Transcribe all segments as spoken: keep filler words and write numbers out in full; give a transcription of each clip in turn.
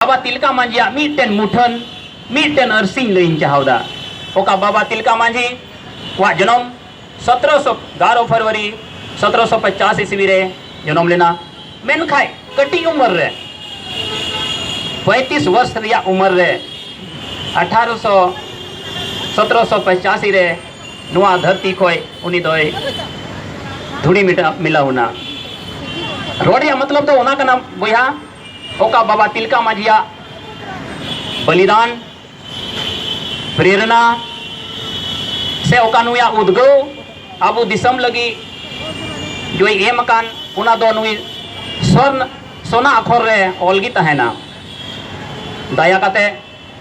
ᱵᱟᱵᱟ ᱛᱤᱞᱠᱟ ᱢᱟᱹᱡᱷᱤᱭᱟᱜ ᱢᱤᱫᱴᱮᱱ ᱢᱩᱴᱷᱟᱹᱱ, ᱢᱤᱫᱴᱮᱱ ᱟᱹᱨᱥᱤᱧ ᱞᱟᱹᱭᱤᱧ ᱪᱟᱦᱟᱣᱫᱟ᱾ ᱚᱠᱟ ᱵᱟᱵᱟ ᱛᱤᱞᱠᱟ ᱢᱟᱹᱡᱷᱤ ᱠᱚᱣᱟᱜ ᱡᱚᱱᱚᱢ ᱥᱚᱛᱨᱚᱥᱚ ᱮᱜᱟᱨᱚ ᱯᱷᱮᱵᱽᱨᱩᱣᱟᱨᱤ ᱥᱚᱛᱨᱚᱥᱚ ᱯᱚᱪᱟᱥ ᱤᱥᱣᱤ ᱨᱮ ᱡᱚᱱᱚᱢ ᱞᱮᱱᱟ, ᱢᱮᱱᱠᱷᱟᱱ ᱠᱟᱹᱴᱤᱡ ᱩᱢᱮᱨ ᱨᱮ, ᱯᱚᱸᱭᱛᱨᱤᱥ ᱵᱚᱨᱥ ᱨᱮᱭᱟᱜ ᱩᱢᱮᱨ ᱨᱮ, ᱟᱴᱷᱟᱨᱚᱥᱚ ᱥᱚᱛᱨᱚᱥᱚ ᱯᱚᱪᱟᱥᱤ ᱨᱮ ᱱᱚᱣᱟ ᱫᱷᱟᱹᱨᱛᱤ ᱠᱷᱚᱱ ᱩᱱᱤ ᱫᱚᱭ ᱫᱷᱩᱲᱤ ᱢᱮᱴᱟ-, ᱢᱤᱞᱟᱹᱣ ᱮᱱᱟ᱾ ᱨᱚᱲ ᱨᱮᱭᱟᱜ ᱢᱚᱛᱞᱚᱵ ᱫᱚ ᱚᱱᱟ ᱠᱟᱱᱟ ᱵᱚᱭᱦᱟ, ᱚᱠᱟ ᱵᱟᱵᱟ ᱛᱤᱞᱠᱟ ᱢᱟᱹᱡᱷᱤᱭᱟᱜ ᱵᱚᱞᱤᱫᱟᱱ, ᱯᱨᱮᱨᱚᱱᱟ ᱥᱮ ᱚᱠᱟ ᱱᱩᱭᱟᱜ ᱩᱫᱽᱜᱟᱹᱣ ᱟᱵᱚ ᱫᱤᱥᱚᱢ ᱞᱟᱹᱜᱤᱫ ᱡᱚᱭ ᱮᱢ ᱟᱠᱟᱱ, ᱚᱱᱟ ᱫᱚ ᱱᱩᱭ ᱥᱚᱨᱱ-, ᱥᱚᱱᱟ ᱟᱠᱷᱚᱨ ᱨᱮ ᱚᱞ ᱜᱮ ᱛᱟᱦᱮᱱᱟ᱾ ᱫᱟᱭᱟ ᱠᱟᱛᱮ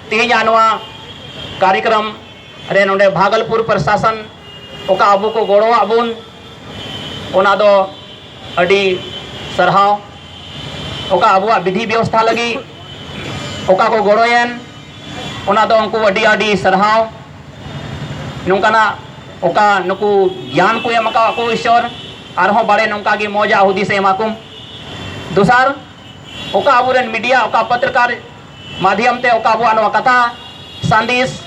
ᱛᱮᱦᱮᱧᱟᱜ ᱱᱚᱣᱟ ᱠᱟᱨᱭᱚᱠᱨᱚᱢ ᱨᱮ ᱱᱚᱰᱮ ᱵᱷᱟᱜᱚᱞᱯᱩᱨ ᱯᱨᱚᱥᱟᱥᱚᱱ ᱚᱠᱟ ᱟᱵᱚ ᱠᱚ ᱜᱚᱲᱚᱣᱟᱜ ᱵᱚᱱ, ᱚᱱᱟ ᱫᱚ ᱟᱹᱰᱤ ᱥᱟᱨᱦᱟᱣ᱾ ᱚᱠᱟ ᱟᱵᱚᱣᱟᱜ ᱵᱤᱫᱷᱤ ᱵᱮᱵᱚᱥᱛᱷᱟ ᱞᱟᱹᱜᱤᱫ ᱚᱠᱟ ᱠᱚ ᱜᱚᱲᱚᱭᱮᱱ, ᱚᱱᱟ ᱫᱚ ᱩᱱᱠᱩ ᱟᱹᱰᱤ ᱟᱹᱰᱤ ᱥᱟᱨᱦᱟᱣ᱾ ᱱᱚᱝᱠᱟᱱᱟᱜ ᱚᱠᱟ ᱱᱩᱠᱩ ᱜᱮᱭᱟᱱ ᱠᱚ ᱮᱢ ᱟᱠᱟᱫ ᱠᱚ ᱤᱥᱚᱨ, ᱟᱨᱦᱚᱸ ᱵᱟᱲᱮ ᱱᱚᱝᱠᱟ ᱜᱮ ᱢᱚᱡᱽ ᱟᱜ ᱦᱩᱫᱤᱥ ᱮ ᱮᱢᱟ ᱠᱚ᱾ ᱫᱚᱥᱟᱨ, ᱚᱠᱟ ᱟᱵᱚᱨᱮᱱ ᱢᱤᱰᱤᱭᱟ, ᱚᱠᱟ ᱯᱚᱛᱨᱚᱠᱟᱨ ᱢᱟᱫᱷᱭᱚᱢ ᱛᱮ ᱚᱠᱟ ᱟᱵᱚᱣᱟᱜ ᱱᱚᱣᱟ ᱠᱟᱛᱷᱟ ᱥᱟᱸᱫᱮᱥ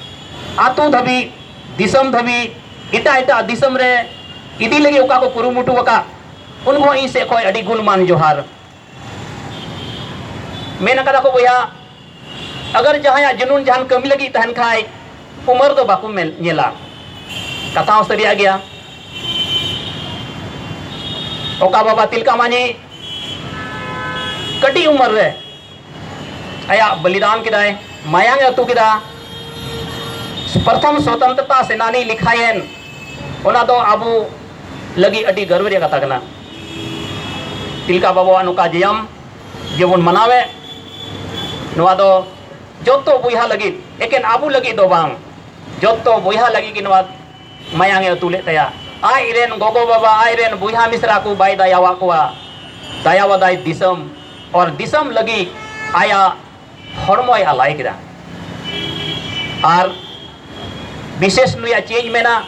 ᱟᱛᱳ ᱫᱷᱟᱹᱵᱤᱡ, ᱫᱤᱥᱚᱢ ᱫᱷᱟᱹᱵᱤᱡ, ᱮᱴᱟᱜ ᱮᱴᱟᱜ ᱫᱤᱥᱚᱢ ᱨᱮ ᱤᱫᱤ ᱞᱟᱹᱜᱤᱫ ᱚᱠᱟ ᱠᱚ ᱠᱩᱨᱩᱢᱩᱴᱩ ᱟᱠᱟᱫ, ᱩᱱᱠᱩ ᱦᱚᱸ ᱤᱧ ᱥᱮᱫ ᱠᱷᱚᱱ ᱟᱹᱰᱤ ᱜᱩᱱᱢᱟᱱ ᱡᱚᱦᱟᱨ᱾ ᱢᱮᱱ ᱟᱠᱟᱫᱟ ᱠᱚ ᱵᱚᱭᱦᱟ, ᱟᱜᱟᱨ ᱡᱟᱦᱟᱸᱭᱟᱜ ᱡᱩᱱᱩᱱ ᱡᱟᱦᱟᱱ ᱠᱟᱹᱢᱤ ᱞᱟᱹᱜᱤᱫ ᱛᱟᱦᱮᱱ ᱠᱷᱟᱡ, ᱩᱢᱮᱨ ᱫᱚ ᱵᱟᱠᱚ ᱢᱮᱱ-, ᱧᱮᱞᱟ᱾ ᱠᱟᱛᱷᱟ ᱦᱚᱸ ᱥᱟᱹᱨᱤᱭᱟᱜ ᱜᱮᱭᱟ᱾ ᱚᱠᱟ ᱵᱟᱵᱟ ᱛᱤᱞᱠᱟ ᱢᱟᱹᱡᱷᱤ ᱠᱟᱹᱴᱤᱡ ᱩᱢᱮᱨ ᱨᱮ ᱟᱭᱟᱜ ᱵᱚᱞᱤᱫᱟᱱ ᱠᱮᱫᱟᱭ, ᱢᱟᱭᱟᱝ ᱮ ᱟᱹᱛᱩ ᱠᱮᱫᱟ, ᱯᱨᱚᱛᱷᱚᱢ ᱥᱚᱛᱚᱱᱛᱨᱚᱛᱟ ᱥᱮᱱᱟᱱᱤ ᱞᱮᱠᱷᱟᱭᱮᱱ, ᱚᱱᱟ ᱫᱚ ᱟᱵᱚ ᱞᱟᱹᱜᱤᱫ ᱟᱹᱰᱤ ᱜᱚᱨᱵᱚ ᱨᱮᱭᱟᱜ ᱠᱟᱛᱷᱟ ᱠᱟᱱᱟ᱾ ᱛᱤᱞᱠᱟ ᱵᱟᱵᱟᱣᱟᱜ ᱱᱚᱝᱠᱟ ᱡᱤᱭᱚᱱ ᱡᱮᱵᱚᱱ ᱢᱟᱱᱟᱣᱮᱫ, ᱱᱚᱣᱟ ᱫᱚ ᱡᱚᱛᱚ ᱵᱚᱭᱦᱟ ᱞᱟᱹᱜᱤᱫ, ᱮᱠᱮᱱ ᱟᱵᱚ ᱞᱟᱹᱜᱤᱫ ᱫᱚ ᱵᱟᱝ, ᱡᱚᱛᱚ ᱵᱚᱭᱦᱟ ᱞᱟᱹᱜᱤᱫ ᱜᱮ ᱱᱚᱣᱟ ᱢᱟᱭᱟᱝ ᱮ ᱟᱹᱛᱩ ᱞᱮᱫ ᱛᱟᱭᱟ᱾ ᱟᱡ ᱨᱮᱱ ᱜᱚᱜᱚ ᱵᱟᱵᱟ, ᱟᱡ ᱨᱮᱱ ᱵᱚᱭᱦᱟ ᱢᱤᱥᱨᱟ ᱠᱚ ᱵᱟᱭ ᱫᱟᱭᱟᱣᱟᱫ ᱠᱚᱣᱟ, ᱫᱟᱭᱟᱣᱟᱫᱟᱭ ᱫᱤᱥᱚᱢ, ᱟᱨ ᱫᱤᱥᱚᱢ ᱞᱟᱹᱜᱤᱫ ᱟᱭᱟᱜ ᱦᱚᱲᱢᱚᱭ ᱟᱞᱟᱭ ᱠᱮᱫᱟ᱾ ᱟᱨ ᱵᱤᱥᱮᱥ ᱱᱩᱭᱟᱜ ᱪᱮᱫ ᱤᱧ ᱢᱮᱱᱟ,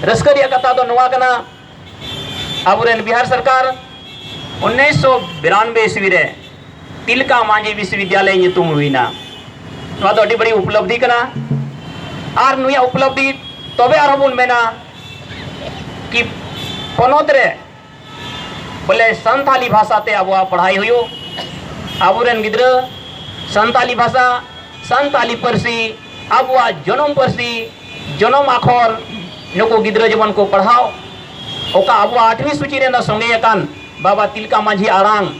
ᱨᱟᱹᱥᱠᱟᱹ ᱨᱮᱭᱟᱜ ᱠᱟᱛᱷᱟ ᱫᱚ ᱱᱚᱣᱟ ᱠᱟᱱᱟ, ᱟᱵᱚᱨᱮᱱ ᱵᱤᱦᱟᱨ ᱥᱚᱨᱠᱟᱨ ᱩᱱᱤᱥᱥᱚ ᱵᱤᱨᱟᱱᱵᱮ ᱤᱥᱣᱤ ᱨᱮ ᱛᱤᱞᱠᱟ ᱢᱟᱹᱡᱷᱤ ᱵᱤᱥᱣᱤᱫᱭᱟᱞᱚᱭ ᱧᱩᱛᱩᱢ ᱦᱩᱭᱱᱟ᱾ ᱱᱚᱣᱟ ᱫᱚ ᱟᱹᱰᱤ ᱵᱟᱹᱲᱤᱡ ᱩᱯᱞᱚᱵᱽᱫᱷᱤ ᱠᱟᱱᱟ᱾ ᱟᱨ ᱱᱩᱭᱟᱜ ᱩᱯᱞᱚᱵᱽᱫᱷᱤ ᱛᱚᱵᱮ ᱟᱨᱦᱚᱸ ᱵᱚᱱ ᱢᱮᱱᱟ ᱠᱤ ᱯᱚᱱᱚᱛ ᱨᱮ ᱵᱚᱞᱮ ᱥᱟᱱᱛᱟᱞᱤ ᱵᱷᱟᱥᱟ ᱛᱮ ᱟᱵᱚᱣᱟᱜ ᱯᱟᱲᱦᱟᱭ ᱦᱩᱭᱩᱜ, ᱟᱵᱚᱨᱮᱱ ᱜᱤᱫᱽᱨᱟᱹ ᱥᱟᱱᱛᱟᱞᱤ ᱵᱷᱟᱥᱟ, ᱥᱟᱱᱛᱟᱞᱤ ᱯᱟᱹᱨᱥᱤ, ᱟᱵᱚᱣᱟᱜ ᱡᱚᱱᱚᱢ ᱯᱟᱹᱨᱥᱤ, ᱡᱚᱱᱚᱢ ᱟᱠᱷᱚᱨ, ᱱᱩᱠᱩ ᱜᱤᱫᱽᱨᱟᱹ ᱡᱮᱢᱚᱱ ᱠᱚ ᱯᱟᱲᱦᱟᱣ᱾ ᱚᱠᱟ ᱟᱵᱚᱣᱟᱜ ᱟᱴᱷᱣᱤ ᱥᱩᱪᱤ ᱨᱮ ᱥᱚᱸᱜᱮ ᱟᱠᱟᱱ ᱵᱟᱵᱟ ᱛᱤᱞᱠᱟ ᱢᱟᱹᱡᱷᱤ ᱟᱲᱟᱝ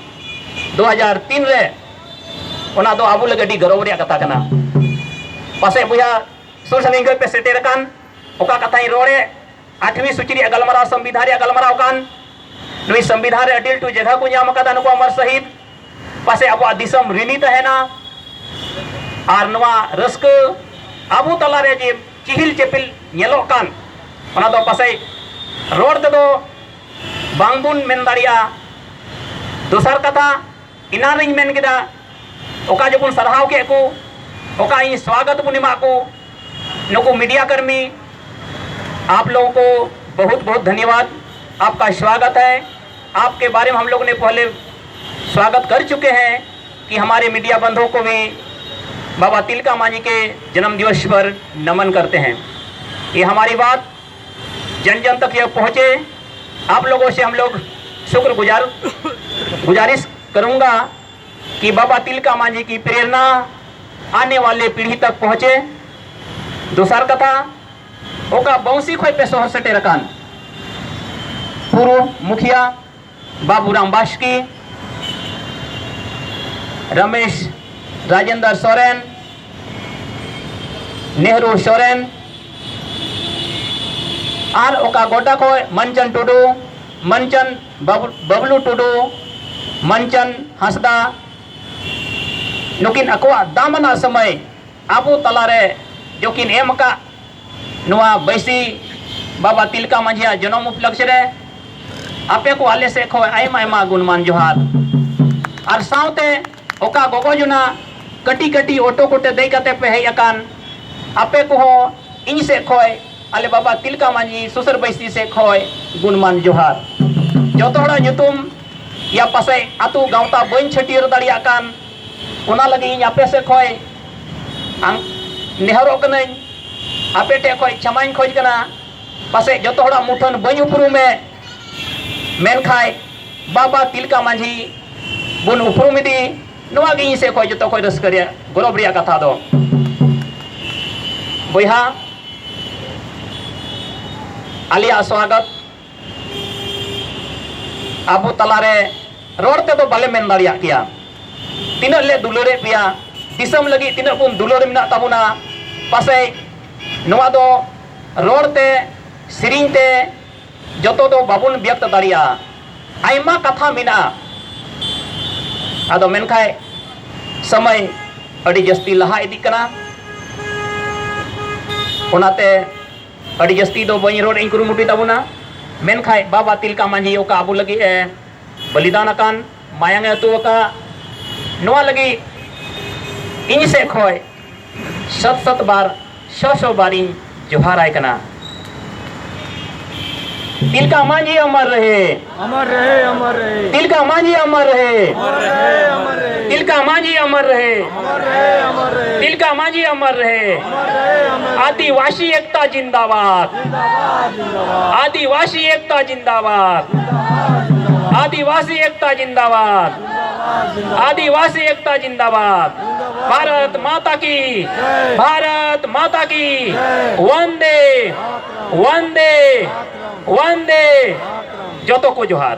ᱫᱩ ᱦᱟᱡᱟᱨ ᱛᱤᱱ ᱨᱮ, ᱚᱱᱟ ᱫᱚ ᱟᱵᱚ ᱞᱟᱹᱜᱤᱫ ᱟᱹᱰᱤ ᱜᱚᱨᱚᱵᱽ ᱨᱮᱭᱟᱜ ᱠᱟᱛᱷᱟ ᱠᱟᱱᱟ᱾ ᱯᱟᱥᱮᱡ ᱵᱚᱭᱦᱟ ᱥᱩᱨ ᱥᱟᱺᱜᱤᱧ ᱠᱷᱚᱱ ᱯᱮ ᱥᱮᱴᱮᱨ ᱟᱠᱟᱱ, ᱚᱠᱟ ᱠᱟᱛᱷᱟᱧ ᱨᱚᱲᱮᱫ, ᱟᱴᱷᱣᱤ ᱥᱩᱪᱤ ᱨᱮᱭᱟᱜ ᱜᱟᱞᱢᱟᱨᱟᱣ, ᱥᱚᱝᱵᱤᱫᱷᱟᱱ ᱨᱮᱭᱟᱜ ᱜᱟᱞᱢᱟᱨᱟᱣ ᱠᱟᱱ, ᱱᱩᱭ ᱥᱚᱝᱵᱤᱫᱷᱟᱱ ᱨᱮ ᱟᱹᱰᱤ ᱞᱟᱹᱴᱩ ᱡᱟᱭᱜᱟ ᱠᱚ ᱧᱟᱢ ᱟᱠᱟᱫᱟ ᱱᱩᱠᱩ ᱟᱢᱟᱨ ᱥᱟᱹᱦᱤᱫ᱾ ᱯᱟᱥᱮᱡ ᱟᱵᱚᱣᱟᱜ ᱫᱤᱥᱚᱢ ᱨᱤᱱᱤ ᱛᱟᱦᱮᱱᱟ᱾ ᱟᱨ ᱱᱚᱣᱟ ᱨᱟᱹᱥᱠᱟᱹ ᱟᱵᱚ ᱛᱟᱞᱟᱨᱮ ᱡᱮ ᱪᱤᱦᱤᱞ ᱪᱤᱯᱤᱞ ᱧᱮᱞᱚᱜ ᱠᱟᱱ, ᱚᱱᱟ ᱫᱚ ᱯᱟᱥᱮᱡ ᱨᱚᱲ ᱛᱮᱫᱚ ᱵᱟᱝᱵᱚᱱ ᱢᱮᱱ ᱫᱟᱲᱮᱭᱟᱜᱼᱟ᱾ ᱫᱚᱥᱟᱨ ᱠᱟᱛᱷᱟ, ᱮᱱᱟᱱ ᱨᱤᱧ ᱢᱮᱱ ᱠᱮᱫᱟ, ᱚᱠᱟ ᱡᱮᱵᱚᱱ ᱥᱟᱨᱦᱟᱣ ᱠᱮᱫ ᱠᱚ, ᱚᱠᱟ ᱤᱧ ᱥᱣᱟᱜᱚᱛ ᱵᱚᱱ ᱮᱢᱟᱜ ᱠᱚ, ᱱᱩᱠᱩ ᱢᱤᱰᱤᱭᱟ ᱠᱟᱹᱨᱢᱤ, ᱟᱯ ᱞᱳᱜ ᱠᱚ ᱵᱚᱦᱩᱛ ᱵᱚᱦᱩᱛ ᱫᱷᱚᱱᱭᱚᱵᱟᱫ, ᱟᱯᱠᱟ ᱥᱣᱟᱜᱚᱛ ᱦᱟᱭ᱾ ᱟᱯᱠᱮ ᱵᱟᱨᱮ ᱢᱮ ᱦᱟᱢ ᱞᱳᱜ ᱱᱮ ᱯᱚᱦᱞᱮ ᱥᱣᱟᱜᱚᱛ ᱠᱟᱨ ᱪᱩᱠᱮ ᱦᱟᱭ ᱠᱤ ᱦᱟᱢᱟᱨᱮ ᱢᱤᱰᱤᱭᱟ ᱵᱚᱱᱫᱷᱩ ᱠᱚ ᱵᱷᱤ ᱵᱟᱵᱟ ᱛᱤᱞᱠᱟ ᱢᱟᱹᱡᱷᱤ ᱠᱮ ᱡᱚᱱᱚᱢ ᱫᱤᱵᱚᱥ ᱯᱟᱨ ᱱᱟᱢᱟᱱ ᱠᱟᱨᱛᱮ ᱦᱟᱭ᱾ ᱭᱮ ᱦᱟᱢᱟᱨᱤ ᱵᱟᱛ ᱡᱚᱱ ᱡᱚᱱ ᱛᱚᱠ ᱭᱮ ᱯᱚᱦᱚᱸᱪᱮ᱾ ᱟᱯ ᱞᱳᱜ ᱥᱮ ᱦᱟᱢ ᱞᱳᱜ ᱥᱩᱠᱨ ᱜᱩᱡᱟᱨ ᱜᱩᱡᱟᱨᱤᱥ ᱠᱟᱨᱩᱝᱜᱟ ᱠᱤ ᱵᱟᱵᱟ ᱛᱤᱞᱠᱟ ᱢᱟᱹᱡᱷᱤ ᱠᱤ ᱯᱨᱮᱨᱱᱟ ᱟᱱᱮ ᱣᱟᱞᱮ ᱯᱤᱲᱦᱤ ᱛᱚᱠ ᱯᱚᱦᱚᱸᱪᱮ᱾ ᱫᱚᱥᱟᱨ ᱠᱟᱛᱷᱟ, ᱚᱠᱟ ᱵᱚᱝᱥᱤ ᱠᱷᱚᱱ ᱯᱮ ᱥᱚᱦᱚᱨ ᱥᱮᱴᱮᱨ ᱟᱠᱟᱱ, ᱯᱩᱨᱩᱵ ᱢᱩᱠᱷᱤᱭᱟ ᱵᱟᱵᱩᱨᱟᱢ ᱵᱟᱥᱠᱮ, ᱨᱚᱢᱮᱥ ᱨᱟᱡᱮᱱᱫᱨ ᱥᱚᱨᱮᱱ, ᱱᱮᱦᱨᱩ ᱥᱚᱨᱮᱱ, ᱟᱨ ᱚᱠᱟ ᱜᱚᱰᱟ ᱠᱷᱚᱱ ᱢᱟᱱᱪᱟᱱ ᱴᱩᱰᱩ, ᱢᱟᱱᱪᱟᱱ ᱵᱟᱵᱞᱩ ᱴᱩᱰᱩ, ᱢᱟᱱᱪᱟᱱ ᱦᱟᱸᱥᱫᱟ, ᱱᱩᱠᱤᱱ ᱟᱠᱚᱣᱟᱜ ᱫᱟᱢᱟᱱᱟᱜ ᱥᱚᱢᱚᱭ ᱟᱵᱚ ᱛᱟᱞᱟᱨᱮ ᱡᱚᱠᱤᱱ ᱮᱢ ᱟᱠᱟᱫ ᱱᱚᱣᱟ ᱵᱟᱹᱭᱥᱤ ᱵᱟᱵᱟ ᱛᱤᱞᱠᱟ ᱢᱟᱹᱡᱷᱤᱭᱟᱜ ᱡᱚᱱᱚᱢ ᱩᱯᱞᱚᱠᱷ ᱨᱮ ᱟᱯᱮ ᱠᱚ ᱟᱞᱮ ᱥᱮᱫ ᱠᱷᱚᱱ ᱟᱭᱢᱟ ᱟᱭᱢᱟ ᱜᱩᱱᱢᱟᱱ ᱡᱚᱦᱟᱨ᱾ ᱟᱨ ᱥᱟᱶᱛᱮ ᱚᱠᱟ ᱜᱚᱜᱚ ᱡᱚᱱᱟ ᱠᱟᱹᱴᱤᱡ ᱠᱟᱹᱴᱤᱡ ᱚᱴᱳ ᱠᱚᱛᱮ ᱫᱮᱡ ᱠᱟᱛᱮ ᱯᱮ ᱦᱮᱡ ᱟᱠᱟᱱ, ᱟᱯᱮ ᱠᱚᱦᱚᱸ ᱤᱧ ᱥᱮᱫ ᱠᱷᱚᱱ, ᱟᱞᱮ ᱵᱟᱵᱟ ᱛᱤᱞᱠᱟ ᱢᱟᱹᱡᱷᱤ ᱥᱩᱥᱟᱹᱨ ᱵᱟᱹᱭᱥᱤ ᱥᱮᱫ ᱠᱷᱚᱱ ᱜᱩᱱᱢᱟᱱ ᱡᱚᱦᱟᱨ᱾ ᱡᱚᱛᱚ ᱦᱚᱲᱟᱜ ᱧᱩᱛᱩᱢ ᱭᱟ ᱯᱟᱥᱮᱡ ᱟᱹᱛᱩ ᱜᱟᱶᱛᱟ ᱵᱟᱹᱧ ᱪᱷᱟᱹᱴᱭᱟᱹᱨ ᱫᱟᱲᱮᱭᱟᱜ ᱠᱟᱱ, ᱚᱱᱟ ᱞᱟᱹᱜᱤᱫ ᱤᱧ ᱟᱯᱮ ᱥᱮᱫ ᱠᱷᱚᱱ ᱟᱝ-, ᱱᱮᱦᱚᱨᱚᱜ ᱠᱟᱹᱱᱟᱹᱧ, ᱟᱯᱮ ᱴᱷᱮᱱ ᱠᱷᱚᱱ ᱠᱷᱮᱢᱟᱧ ᱠᱷᱚᱡᱽ ᱠᱟᱱᱟ᱾ ᱯᱟᱥᱮᱡ ᱡᱚᱛᱚ ᱦᱚᱲᱟᱜ ᱢᱩᱴᱷᱟᱹᱱ ᱵᱟᱹᱧ ᱩᱯᱨᱩᱢᱮ, ᱢᱮᱱᱠᱷᱟᱱ ᱵᱟᱵᱟ ᱛᱤᱞᱠᱟ ᱢᱟᱹᱡᱷᱤ ᱵᱚᱱ ᱩᱯᱨᱩᱢ ᱤᱫᱤ, ᱱᱚᱣᱟ ᱜᱮ ᱤᱧ ᱥᱮᱫ ᱠᱷᱚᱱ ᱡᱚᱛᱚ ᱠᱷᱚᱱ ᱨᱟᱹᱥᱠᱟᱹ ᱨᱮᱭᱟᱜ, ᱜᱚᱨᱚᱵᱽ ᱨᱮᱭᱟᱜ ᱠᱟᱛᱷᱟ ᱫᱚ᱾ ᱵᱚᱭᱦᱟ, ᱟᱞᱮᱭᱟᱜ ᱥᱣᱟᱜᱚᱛ ᱟᱵᱚ ᱛᱟᱞᱟᱨᱮ ᱨᱚᱲ ᱛᱮᱫᱚ ᱵᱟᱞᱮ ᱢᱮᱱ ᱫᱟᱲᱮᱭᱟᱜ ᱠᱮᱭᱟ᱾ ᱛᱤᱱᱟᱹᱜ ᱞᱮ ᱫᱩᱞᱟᱹᱲᱮᱫ ᱯᱮᱭᱟ, ᱫᱤᱥᱚᱢ ᱞᱟᱹᱜᱤᱫ ᱛᱤᱱᱟᱹᱜ ᱵᱚᱱ ᱫᱩᱞᱟᱹᱲ ᱢᱮᱱᱟᱜ ᱛᱟᱵᱚᱱᱟ, ᱯᱟᱥᱮᱡ ᱱᱚᱣᱟ ᱫᱚ ᱨᱚᱲ ᱛᱮ, ᱥᱮᱨᱮᱧ ᱛᱮ ᱡᱚᱛᱚ ᱫᱚ ᱵᱟᱵᱚᱱ ᱵᱮᱠᱛ ᱫᱟᱲᱮᱭᱟᱜᱼᱟ᱾ ᱟᱭᱢᱟ ᱠᱟᱛᱷᱟ ᱢᱮᱱᱟᱜᱼᱟ, ᱟᱫᱚ ᱢᱮᱱᱠᱷᱟᱱ ᱥᱚᱢᱚᱭ ᱟᱹᱰᱤ ᱡᱟᱹᱥᱛᱤ ᱞᱟᱦᱟ ᱤᱫᱤᱜ ᱠᱟᱱᱟ, ᱚᱱᱟᱛᱮ ᱟᱹᱰᱤ ᱡᱟᱹᱥᱛᱤ ᱫᱚ ᱵᱟᱹᱧ ᱨᱚᱲ ᱤᱧ ᱠᱩᱨᱩᱢᱩᱴᱩᱭ ᱛᱟᱵᱚᱱᱟ᱾ ᱢᱮᱱᱠᱷᱟᱱ ᱵᱟᱵᱟ ᱛᱤᱞᱠᱟ ᱢᱟᱹᱡᱷᱤ ᱚᱠᱟ ᱟᱵᱚ ᱞᱟᱹᱜᱤᱫ ᱮ ᱵᱚᱞᱤᱫᱟᱱ ᱟᱠᱟᱱ, ᱢᱟᱭᱟᱝ ᱮ ᱟᱹᱛᱩ ᱟᱠᱟᱫ, ᱱᱚᱣᱟ ᱞᱟᱹᱜᱤᱫ ᱤᱧ ᱥᱮᱫ ᱠᱷᱚᱱ ᱥᱟᱛ ᱥᱟᱛ ᱵᱟᱨ, ᱥᱚ ᱥᱚ ᱵᱟᱨ ᱤᱧ ᱡᱚᱦᱟᱨᱟᱭ ᱠᱟᱱᱟ᱾ ᱛᱤᱞᱠᱟ ᱢᱟᱹᱡᱷᱤ ᱚᱢᱚᱨ ᱨᱮᱦᱮ᱾ अमर रहे, अमर रहे। ᱛᱤᱞᱠᱟ ᱢᱟᱹᱡᱷᱤ ᱚᱢᱚᱨ ᱨᱮᱦᱮ᱾ अमर रहे, अमर रहे। ᱛᱤᱞᱠᱟ ᱢᱟᱹᱡᱷᱤ ᱚᱢᱚᱨ ᱨᱮᱦᱮ᱾ अमर रहे, अमर रहे। ᱛᱤᱞᱠᱟ ᱢᱟᱹᱡᱷᱤ ᱚᱢᱚᱨ ᱨᱮᱦᱮ᱾ अमर रहे, अमर रहे। ᱟᱹᱫᱤᱵᱟᱹᱥᱤ ᱮᱠᱛᱟ ᱡᱤᱱᱫᱟᱵᱟᱫ᱾ जिंदाबाद, जिंदाबाद। ᱟᱹᱫᱤᱵᱟᱹᱥᱤ ᱮᱠᱛᱟ ᱡᱤᱱᱫᱟᱵᱟᱫ᱾ ᱟᱹᱫᱤᱵᱟᱹᱥᱤ ᱮᱠᱛᱟ ᱡᱤᱱᱫᱟᱵᱟᱫ᱾ ᱟᱹᱫᱤᱵᱟᱹᱥᱤ ᱮᱠᱛᱟ ᱡᱤᱱᱫᱟᱵᱟᱫ᱾ ᱵᱷᱟᱨᱚᱛ ᱢᱟᱛᱟ ᱠᱤ, ᱵᱷᱟᱨᱚᱛ ᱢᱟᱛᱟ ᱠᱤ, ᱵᱚᱱᱫᱮ, ᱵᱚᱱᱫᱮ, ᱵᱚᱱᱫᱮ᱾ ᱡᱚᱛᱚ ᱠᱚ ᱡᱚᱦᱟᱨ᱾